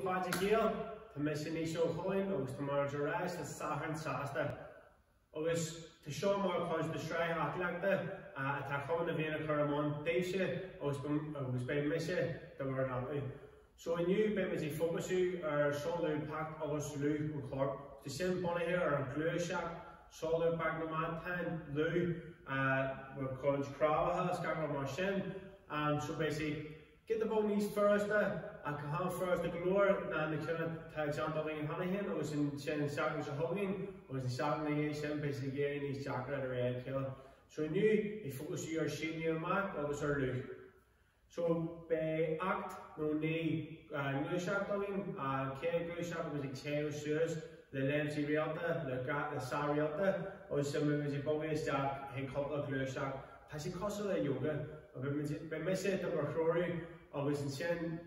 chairde Gael, tá mise Naoise Ó Cualáin agus tá muid ar ais le Satharn Sásta. Agus tá seo mar chuid de shraith aclaíochta atá Cumann na bhFiann a chur i mbun daoibhse agus beidh mise do bhur dteannta. So inniu beidh muid ag fócasú ar solúbthacht agus lúth an choirp. Tá sin bunaithe ar an ghluaiseacht, solúbthacht na meantáin, lúth, bhur gcuid cnámhacha is gach rud mar sin. So basically Giota beag níos furasta, ach an-fhurasta go leor, ná na cinn atá déanta againn cheana féin agus ansin an seachtain seo chugainn agus an seachtain ina dhiaidh sin beidh sé ag éirí níos deacra de réir a chéile. So inniu ag fócasú ar síneadh amach agus ar lúth. So beidh 8 nó 9 ngluaiseacht againn, an chéad ghluaiseacht beidh muid ag téamh suas le léimtí rialta, le le sá rialta agus ansin beidh muid ag bogadh isteach chuig cúpla gluaiseacht. Tá sé cosúil le yoga, beidh mise do bhur threorú agus ansin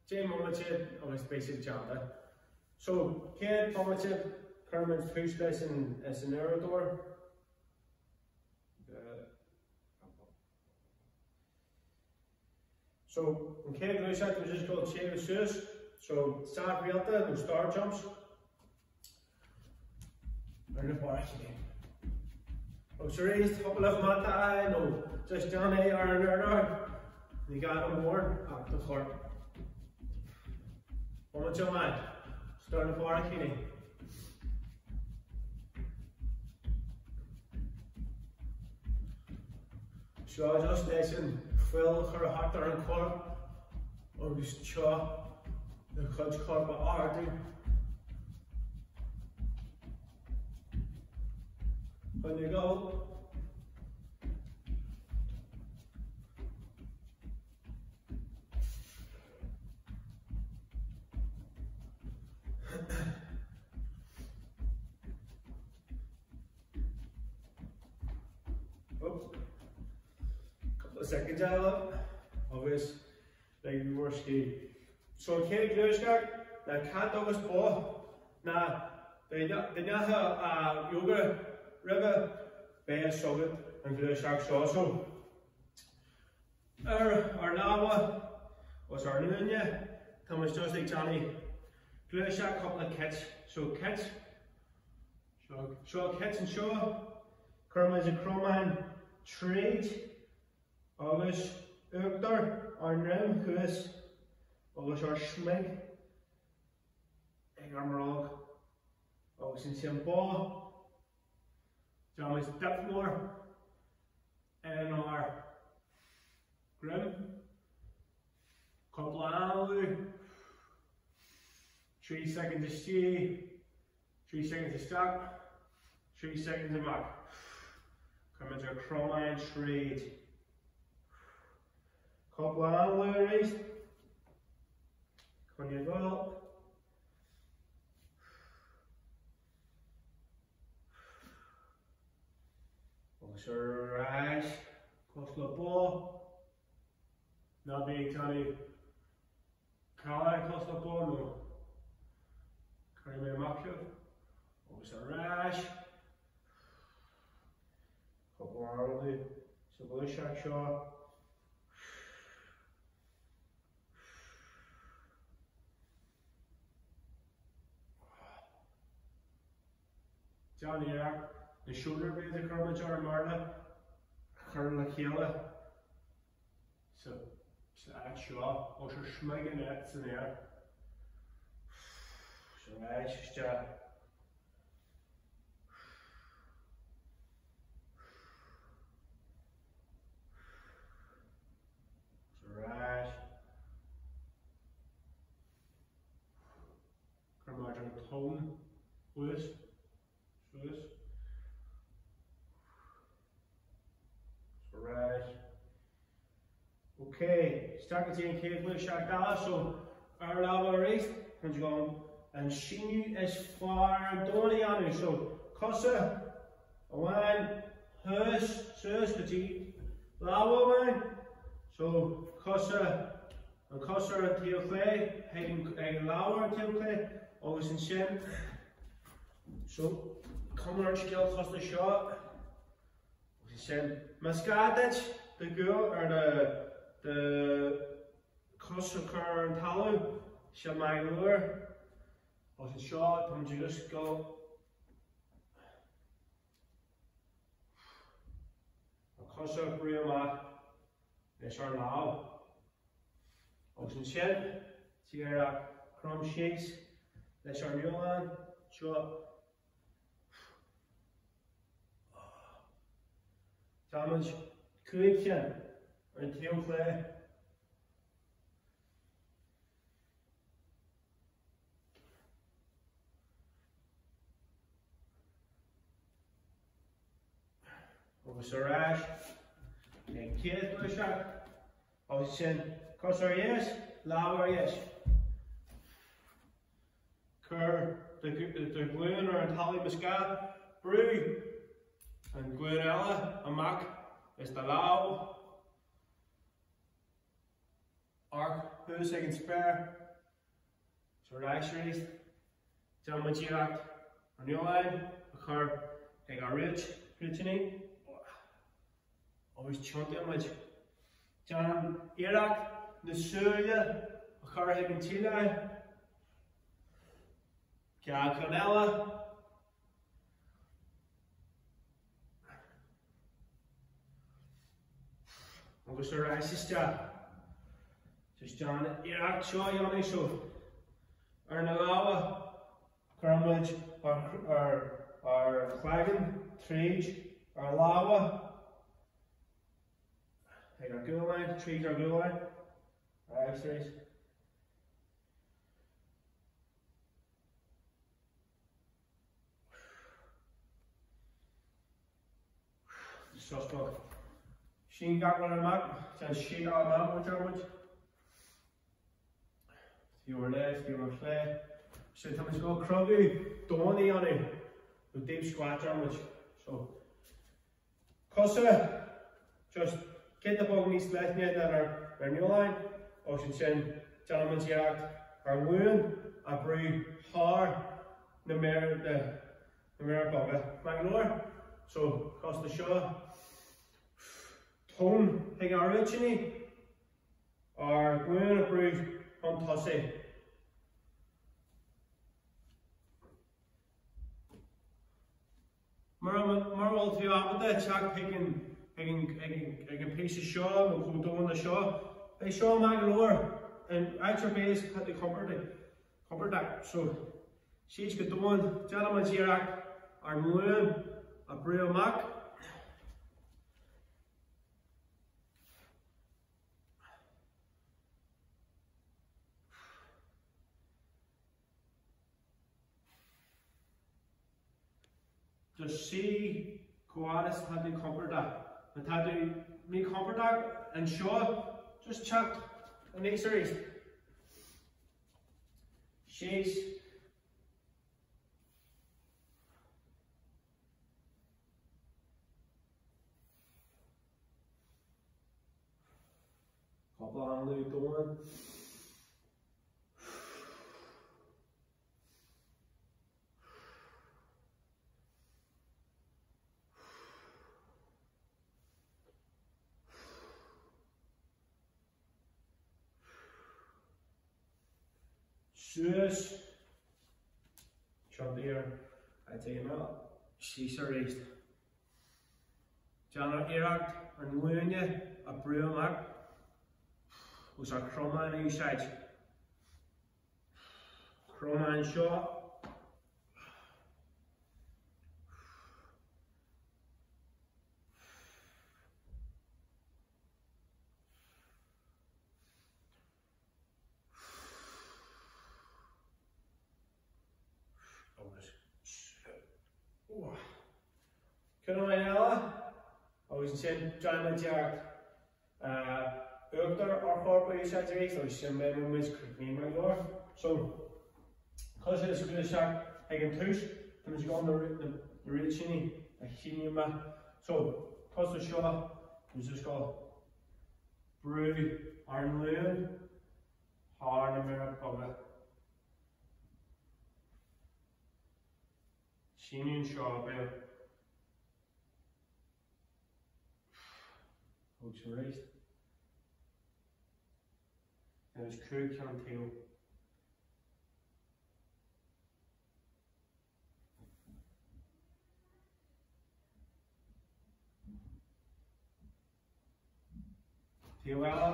10 mbomaite agus beidh sé déanta. So, chéad bomaite, cuirfimid tús leis an uaireadóir. So, an chéad ghluaiseacht, we're just going to téamh suas. So, sá rialta nó star jumps. Ar na barraicíní. Agus arís, cúpla mata a fháil nó just déan é ar an urlár. Ní gá go mór ach do chorp. Bomaite amháin. Star na barraicíní. Seo just leis an fuil a chur thart ar an chorp agus teocht do chuid coirp a ardú. Coinnigh ag gabháil. Cúpla soicind eile agus beidh bhur scíth. So an chéad ghluaiseacht ná cat agus bó ná dá ndeacha yoga roimhe beidh fhios agat an ghluaiseacht seo. So ar ár lámha agus ár nglúine tá muid just ag déanamh gluaiseacht cúpla cit. So cit Seo cit anseo, cuirimid an cromán tríd agus uachtar ár ndroim thuas agus ár smig ag ár mbróg. Agus ansin bó, déanaimid dip mór inár ndroim, cúpla análú, 3 soicind istigh, 3 soicind isteach, 3 soicind amach. Cuirimid ár cromáin tríd. Cúpla análú arís. Coinnigh ag gabháil. Agus ar ais, cosúil le bó. Ná bí ag déanamh callán cosúil le bó nó cuirfidh mé amach sibh. Agus ar ais. Cúpla análú sa ghluaiseacht seo. Déan iarracht na shoulder blades a chur muid ar an mBéarla a chur le chéile sa áit seo agus ár smig san aer. Ar ais isteach. Ar ais. Cuir muid an tóin thuas, suas, ar ais. Ok, isteach go dtí an chéad ghluaiseacht eile, so ar lámha arís, chun go an síneadh is fearr ar an domhan a dhéanamh, so cosa amháin thuas, suas go dtí lámha amháin, so cosa An cos ar an taobh clé, ag an lámh ar an taobh clé, agus ansin, so, cuma ar an scéal cosúil le seo, agus ansin, más gá duit do ghual ar do, do chos a chur ar an talamh, Seo maith go leor. Agus anseo táimid ag just dul ár cosa a bhrú amach leis ár lámh. Agus ansin díreach crom síos leis ár ngualainn. Seo Déanfaimid 5 cheann ar an taobh chlé. Agus ar ais ag an chéad ghluaiseacht agus ansin cos ar dheis, lámh ar dheis. Cuir do ghlúin ar an talamh más gá, brú an ghlúin eile amach is do lámh. Amharc thuas ag an spéir. So ar ais arís. Déanfaidh muid iarracht ár ngualainn a chur ag ár rúitíní agus tiontaíonn muid. Déan iarracht na súile a chur chuig an tsíleáil. Ceann ceann eile. Agus ar ais isteach. Just déan iarracht seo a dhéanamh so ar na lámha cuireann muid ár gcloigeann tríd ár lámha ag ár gualainn, tríd ár gualainn. Ar ais arís. Sos beag. Sín gach rud amach, déan síneadh amach mar a deir muid. Taobh ar dheis, taobh ar chlé. So tá muid ag dul cnogadh domhain a dhéanamh, nó deep squat deir muid. So, cosa just giota beag níos leithne ná ár ngualainn agus ansin déanann muid iarracht ár nglúin a bhrú thar na méara beaga. Maith go leor? So, cosúil le seo, tóin chuig ár rúitíní, ár nglúin a bhrú chun tosaigh. Mura bhfuil tú ábalta teacht chuig an píosa seo nó chomh domhain le seo, beidh seo maith go leor in áit ar bith is atá tú compordach. So, síos go domhain, déanaimid iarracht ár nglúin a bhrú amach. Just suigh chomh fhad is atá tú compordach. Má tá tú míchompordach anseo, just teacht aníos arís. Síos. Cúpla análú domhain. Suas, tiontaigh ar an taobh eile, síos arís. Déan iarracht ár nglúine a bhrú amach agus ár gcromán a úsáid. Cromán anseo. Agus Ceann amháin eile agus ansin déanfaidh muid iarracht uachtar ár chorp a úsáid arís agus sin beidh muid críochnaithe maith go leor. So, cosúil leis an ghluaiseacht ag an tús, tá muid ag dul na rúitíní a shíneadh amach. So, cosúil le seo, tá muid just ag dul brú ár nglúin thar na méara beaga. Síneadh anseo beag. Agus arís. Anois 5 ceann taobh. Taobh eile.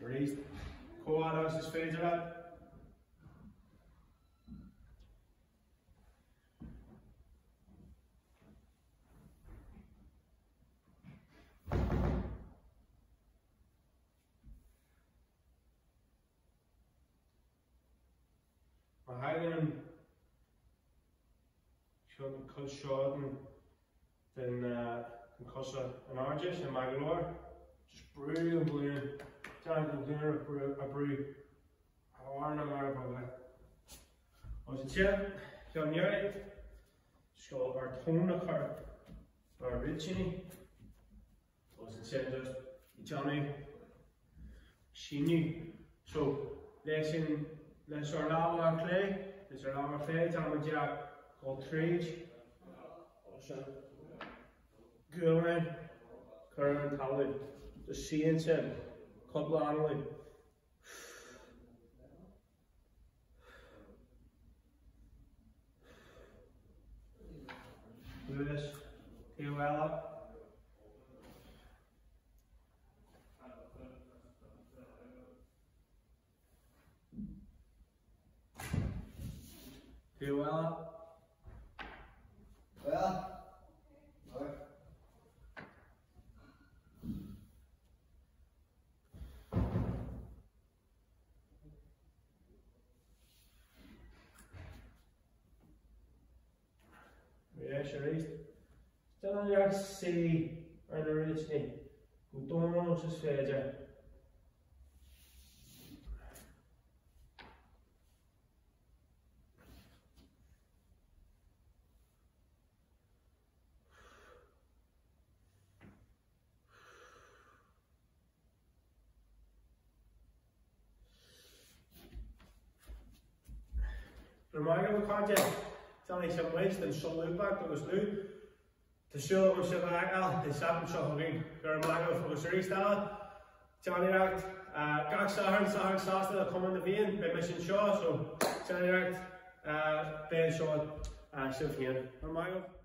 Arís, chomh fada agus is féidir leat. Má thagann an chuid seo den cosa in airde, sin maith go leor. Just brú an ghlúin, déan an ghlúin a brú thar na méara beaga. Agus ansin, ceann deiridh, just go ar tóin a chur ar rúitíní. Agus ansin just ag déanamh síneadh. So, leis an, leis ár lámha clé, leis ár lámha clé, déanfaimid é dul tríd agus an gualainn cur ar an talamh. Just suí ansin, cúpla análú. Luas, taobh eile. Taobh eile. Well, right. Arís arís. Déan iarracht suí ar na rúitíní chomh domhain agus is féidir. Go raibh maith agaibh a chairde. Déanfaidh sibh muid den solúbthacht agus lúth. Tá súil agam sibh a fheiceáil an tseachtain seo chugainn. Go raibh maith agaibh agus arís eile, déan iarracht gach Satharn, Satharn Sásta le Cumann na bhFiann, beidh mise anseo so déan iarracht beidh anseo sibh féin. Go raibh maith agaibh.